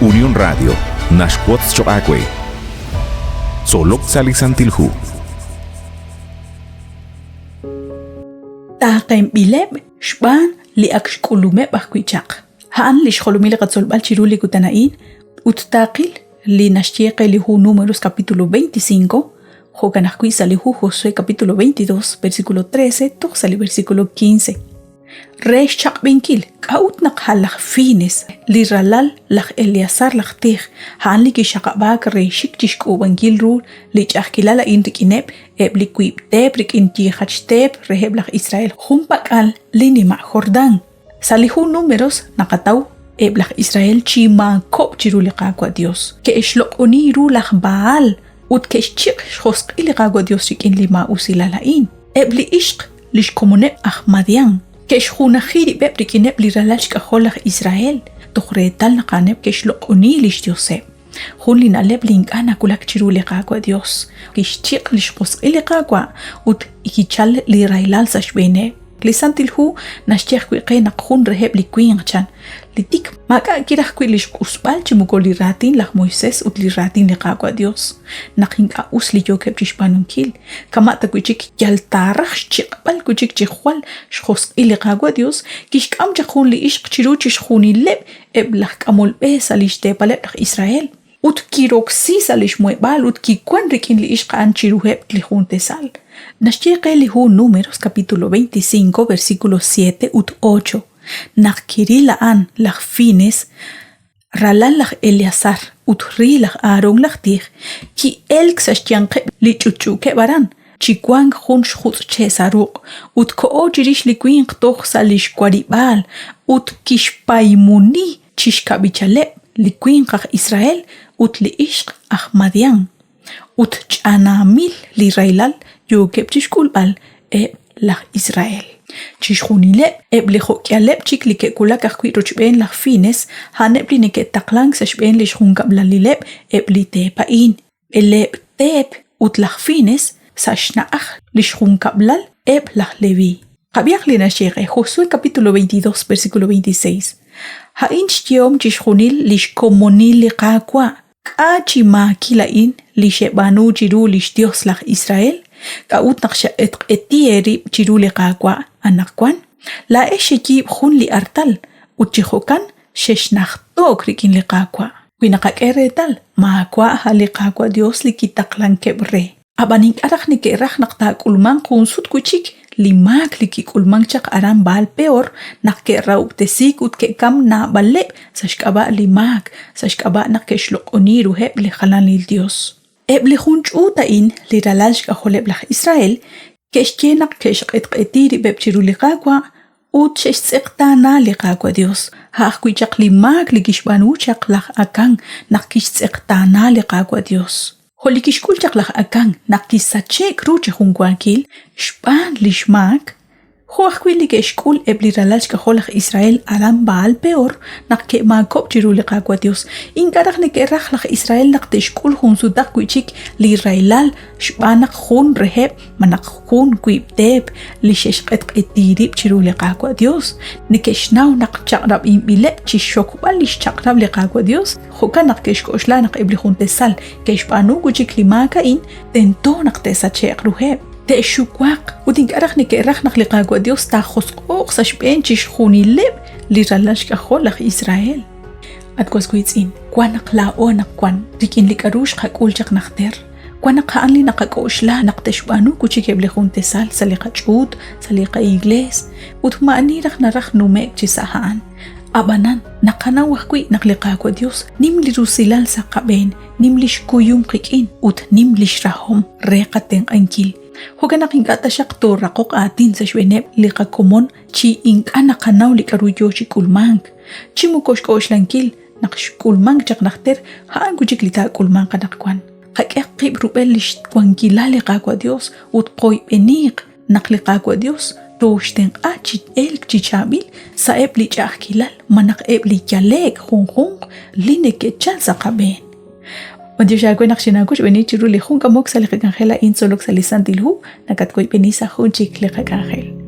Unión Radio naxwotz choq' aawe. Tzolok sa' li Santil Hu. Taaqenb'ileb' xb'aan li ak xk'ulumeb' ajwi' chaq. A'an li xjolomil li qatzolb'al chiru li kutan a'in ut taaqil li naxye qe li hu Números capítulo 25, jo'kan ajwi' sa' li hu Josué capítulo 22, versículo 13 toj sa' li versículo 15. Re xchaq'b'enkil k'a'ut naq a' laj Fines, li ralal laj Eleazar laj tij, a'an li kixaqab'aak re xik chi xk'uub'ankil ru li ch'a'ajkilal a'in rik'ineb' eb' li wiib' teep rik'in yiijach teep reheb' laj Israel junpak'al li nima' Jordán. Sa' li hu Números naqataw eb' laj Israel chi maakob'k chiru li Qaawa' Yos. Ke'xloq'oni ru laj Bahal ut ke'xchiq' xjosq'il li Qaawa' Yos rik'in li maa'usilal a'in. Eb' li ixq li xkomoneb' aj Madián ke'xjunaji rib'eb' rik'ineb' li ralal xk'ajol laj Israel toj reetal naq a'aneb' ke'xloq'oni li xyoseb'. Jun li na'leb' li ink'a' nawulak chiru li Qaawa' Yos, kixchiq' li xjosq'il li Qaawa' ut kichal li rahilal sa' xb'eeneb'. Li Santil Hu naxye ajwi' qe naq jun reheb' li winq chan, li tik maak'a' kiraj wi' li xq'usb'al chi moko li raatin laj Moisés ut li raatin li Qaawa' Yos, naq ink'a' us li yookeb' chi xb'aanunkil, kama' ta wi' chik yal taaraj xchiq'b'al wi' chik chi jwal xjosq'il li Qaawa' Yos, kixk'am chaq jun li ixq chiru chixjunileb' eb' laj k'amol b'e sa' li xteepaleb' laj Israel. Ut kiroksi sa' li xmuheb'aal ut kiwank rik'in li ixq a'an chiruheb' li jun tesal. Naxye qe li hu Números capítulo 25 versículo 7 ut 8, Naq kiril a'an laj Fines, ralal laj Eleazar ut ri laj Aarón laj tij, ki'elk sa' xyanqeb' li ch'utch'uukeb' aran, chi wank jun xjutz' che' sa' ruq', ut koho chirix li winq toj sa' li xwarib'aal ut kixpaymuni chi xkab'ichaleb' li winq aj Israel ut li ixq aj Madián, ut ch'anaamil li rahilal yookeb' chi xk'ulb'al eb' laj Israel. Chixjunileb' eb' li jo'k'ihaleb' chik li ke'wulak ajwi' rochb'een laj Fines a'aneb' li neke'taqlank sa' xb'een li xjunkab'lalileb' eb' li teep a'in, b'eleeb' teep ut laj Fines sa' xna'aj li xjunkab'lal eb' laj Leví. Qab'ihaq li naxye qe Josué capítulo 22 versículo 26. A'in xyehom chixjunil li xkomonil li Qaawa'. K'a' chi maakil a'in li xeb'aanu chiru li xYos laj Israel? K'a'ut naq xeq'etq'eti eerib' chiru li Qaawa' anaqwan? Laa'ex xeyiib' jun li artal ut chi jo'kan xexnajto'k rik'in li Qaawa'. Wi naqak'e reetal, maawa' a' li Qaawa' Yos li kitaqlankeb' re. Ab'an ink'a' raj neke'raj naq taak'ulmanq jun sut wi' chik li maak li kik'ulmank chaq aran Bahal-Pehor naq ke'rahob'tesiik ut ke'kamk naab'aleb' sa' xk'ab'a' li maak, sa' xk'ab'a' naq ke'xloq'oni ruheb' li jalanil yos. Eb' li jun ch'uut a'in, li ralal xk'ajoleb' laj Israel, ke'xye naq ke'xq'etq'eti rib'eb' chiru li Qaawa' ut xe'xtz'eqtaana li Qaawa' Yos, a' ajwi' chaq li maak li kixb'aanu chaq laj Akán naq kixtz'eqtaana li Qaawa' Yos. Jo' li kixk'ul chaq laj Akán naq kisache'k ru chi junwaakil xb'aan li xmaak, jo' ajwi' li ke'xk'ul eb' li ralal xk'ajol laj Israel aran Bahal-Pehor naq ke'maakob'k chiru li Qaawa' Yos. Ink'a' raj neke'raj laj Israel naq te'xk'ul jun sutaq wi' chik li rahilal xb'aan naq jun reheb' malaj jun wiib' teep li xe'xq'etq'eti rib' chiru li Qaawa' Yos neke'xnaw naq chaq'rab'inb'ileb' chi xxokb'al li xchaq'rab' li Qaawa' Yos, jo'kan naq ke'xk'oxla naq eb' li jun tesal ke'xb'aanu wi' chik li maak a'in tento naq te'sache'q ruheb'. Te'xuwaq ut ink'a' raj neke'raj naq li Qaawa' Yos taajosq'o'q sa' xb'een chixjunileb' li ralal xk'ajol laj Israel. At was wiitz'in, wan naq laa'o anaqwan rik'in li k'a'ru xqak'ul chaq najter, wan naq a'an li naqak'oxla naq te'xb'aanu wi' chik eb' li jun tesal sa' li qach'uut, sa' li qa'iglees, ut maa'ani raj naraj nume'k chi sa' a'an. A'b'anan, naqanaw ajwi' naq li Qaawa' Dios nim li rusilal sa' qab'een, nim lix kuyum qik'in ut nim lix rahom re qatenq'ankil. Jo'kan naq ink'a' taxaq tooraqoq aatin sa' xb'eeneb' li qakomon chi ink'a' naqanaw li k'a'ru yoo chi k'ulmank, chi moko xk'oxlankil naq xk'ulmank chaq najter a'an wi' chik li taak'ulmanq anaqwan. Qak'ehaq qib' rub'el lix wankilal li Qaawa' Dios ut qoyb'eniiq naq li Qaawa' Dios tooxtenq'a chi elk chi chaab'il sa'eb' li ch'a'ajkilal malaj eb' li yale'k junjunq li neke'chal sa' qab'een. B'antiox aawe naq xinaawochb'eeni chiru li jun k'amok sa' li qak'anjel a'in tzolok sa' li Santil Hu, nakatwoyb'eni sa' jun chik li qak'anjel.